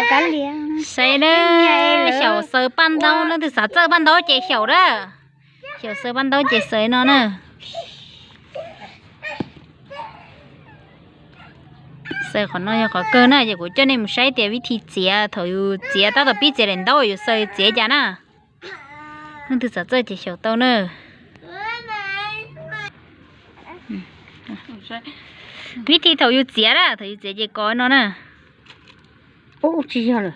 Saib na, xyaum xaws paj ntaub, leej twg xav txawj paj ntaub ces xyaum na. Xyaum xaws paj ntaub ces xaws no na. Xaws qhov no yog qhov kawg na, ces kuv coj nej mus saib tias vib thi txiav, thaum yus txiav tab tom pib txiav daim ntaub yus xaws txiav cas na. Leej twg xav txawj ces xyaum tau na. Vib thi thaum yus txiav na, thaum yus txiav ces kov no na. Ub, tsis yog lawm.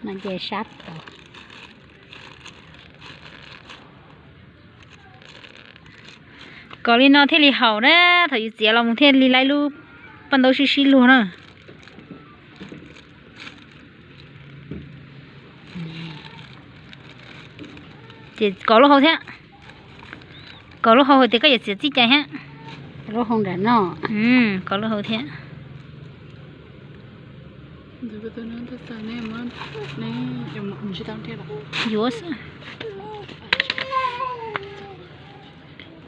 No ces sab tod. Kov li no thiaj li haum na, thaum yus txiav los mus thiaj li laib lub paj ntaub sib sib luag na. Ces kov lub hau thiab. Kov lub hau hais tias koj yuav txiav txij cai thiab. Lub hau nram no. Kov lub hau thiab. Yuav xwb.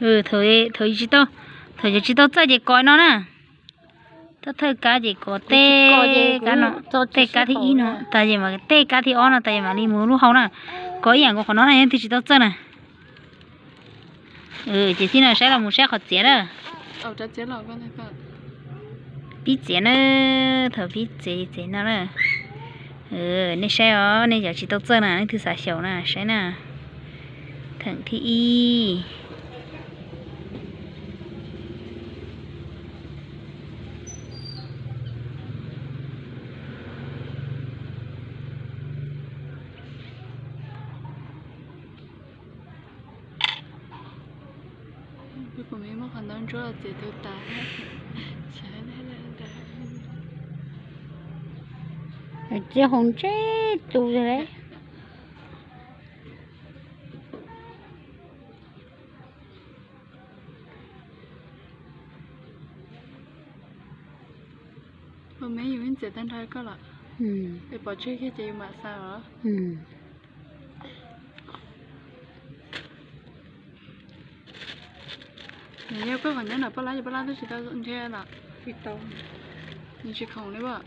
Thaum, thaum tsis tau, thaum yus tsis tau txawj ces kov no na. Thawj thawj kab ces kov tej kab no, tej kab thib ib no tas ces mam, tej kab thib ob no tas ces mam li mus lub hau na. Kov ib yam nkaus qhov no na, yog twg tsis tau txawj na. Ces tib no saib los mus saib qhov txiav na. Pib txiav na, thaum pib txiav txiav no na. Nej saib os, nej cov tsis tau txawj na, leej twg xav xyaum na, saib na. Theem thib ib. Txiav hau ntsej tu lawm. Ua me yus yeej txiav tag nrho koj lawm. Es pom tseg kiag ces yus mam xaws os. Nws yog koj qhov nyob ntawm paj lab, yog paj lab twb tsis tau nrhiav lawm. Nws tsis khoom li as.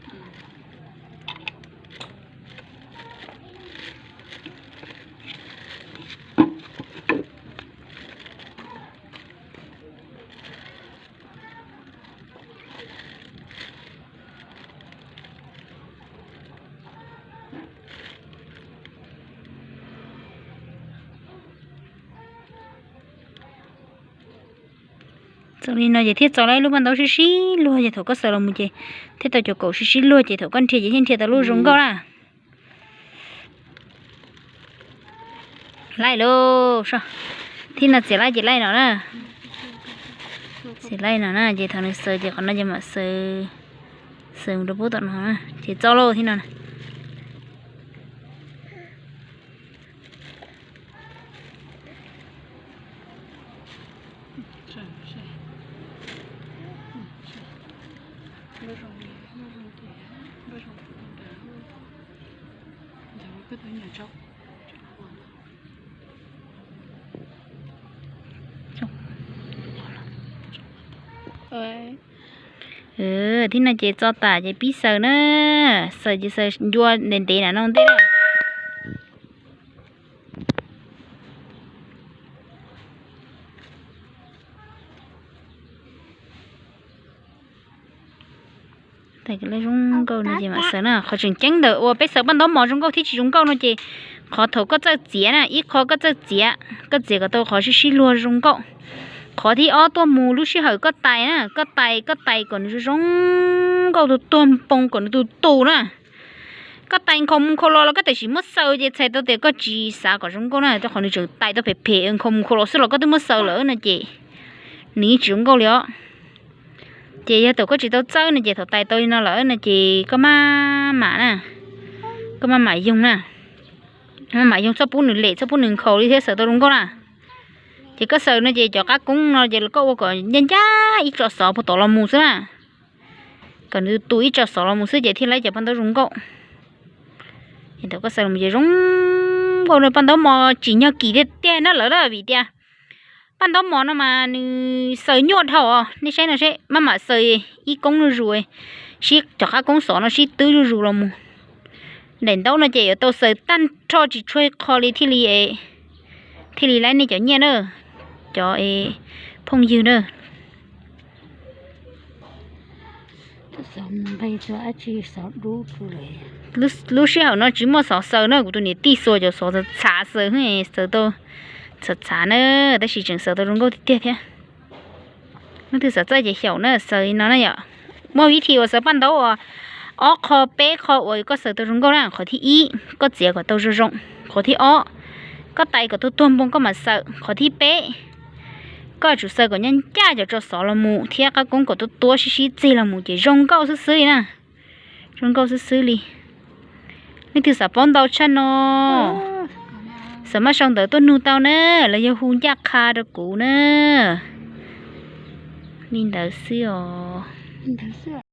Txaus li no ces thiaj txaus lawm, lub paj ntaub sib sib luag ces thaum koj xaws los mus ces thiaj tau cov kaum sib sib luag ces thaum koj nrhiav ces thiaj nrhiav tau lub zoo nkauj na. Laij lauj, thib no txiav laij ces laij no na. Txiav laij no na ces thaum nws xaws ces qhov no ces mam xaws, xaws mus rau pub tom no na ces txaus lauj thib no na. Thib no ces txo tas ces pib xaws na. Xaws ces xaws ncua ntev ntev na no ntej na. Zoo nkauj no ces mam xaws na. Qhov tseem ceeb ntawm uas peb xaws paj ntaub mos zoo nkauj thiab tsis zoo nkauj no ces qhov thaum koj txawj txiav na, ib qho koj txawj txiav, koj txiav kom tau qhov sib sib luag zoo nkauj. Qhov thib ob tuaj mus lub sij hawm koj tais na, koj tais, koj tais kom nws zoo zoo nkauj tuag tuag npoo kom nws tus tus na. Koj tais nkhaus mus nkhaus los los koj tiam sis muab xaws ces txhais tau tias koj tsis xav kom zoo nkauj na, rau qhov nws tseem tais tau phem phem nkhaus mus nkhaus los xwb los koj twb muab xaws lawm no ces nws yeej tsis zoo nkauj li os. Ces yog thaum koj tsis tau txawj no ces thaum tais tau li no lawm no ces koj maj mam na, koj maj mam yoog na, maj mam yoog txhob pub nws lem txhob pub nws nkhaus li thiab xaws tau zoo nkauj na. Ces koj xaws no ces cov qab koob no ces koj ua kom ncaj ncaj ib tso xov puag tom los mus xwb na. Kom nws tus ib tso xov los mus xwb ces thiaj laib cov paj ntaub zoo nkauj. Thaum koj xaws los ces zoo nkauj, paj ntaub mos tsim nyog kim tiag tiag na lawm na vim tias paj Paj ntaub mos no mas nws xaws nyuaj dhau os, nej saib no seb, maj mam xaws ib koob zuj zus, sib cov qab koob xov no sib twb zuj zus los mus. Daim ntaub no ces yuav tau xaws tag nrho tsis tshuav qho li thiaj li, thiaj li laib nej cov nyiaj na, cov phooj ywg na. Lub sij hawm no tsis muaj xov xaws na, kuv tus niam tij xuas cov xov txhav xaws, xaws tau txhav txhav na, tab sis tseem xaws tau zoo nkauj tiag tiag thiab. Leej twg xav txawj ces xyaum na, xaws li no na yom. Muaj vib thi uas xaws paj ntaub uas ob qho peb qho uas koj xaws tau zoo nkauj na, qhov thib ib koj txiav kom tau zoo zoo, qhov thib ob koj tais kom tau tuag npoo koj mam xaws, qhov thib peb koj tsum xaws kom ncaj ncaj cov tso xov los mus thiab qab koob kom tuab tuab sib sib txig los mus ces zoo nkauj xwb xwb li na. Zoo nkauj xwb xwb li. Leej twg xav paub ntau tshaj no, xav maj sau ntawv tuaj nug tau na, los yog hu ncaj qha rau kuv na. Li ntawd xwb os.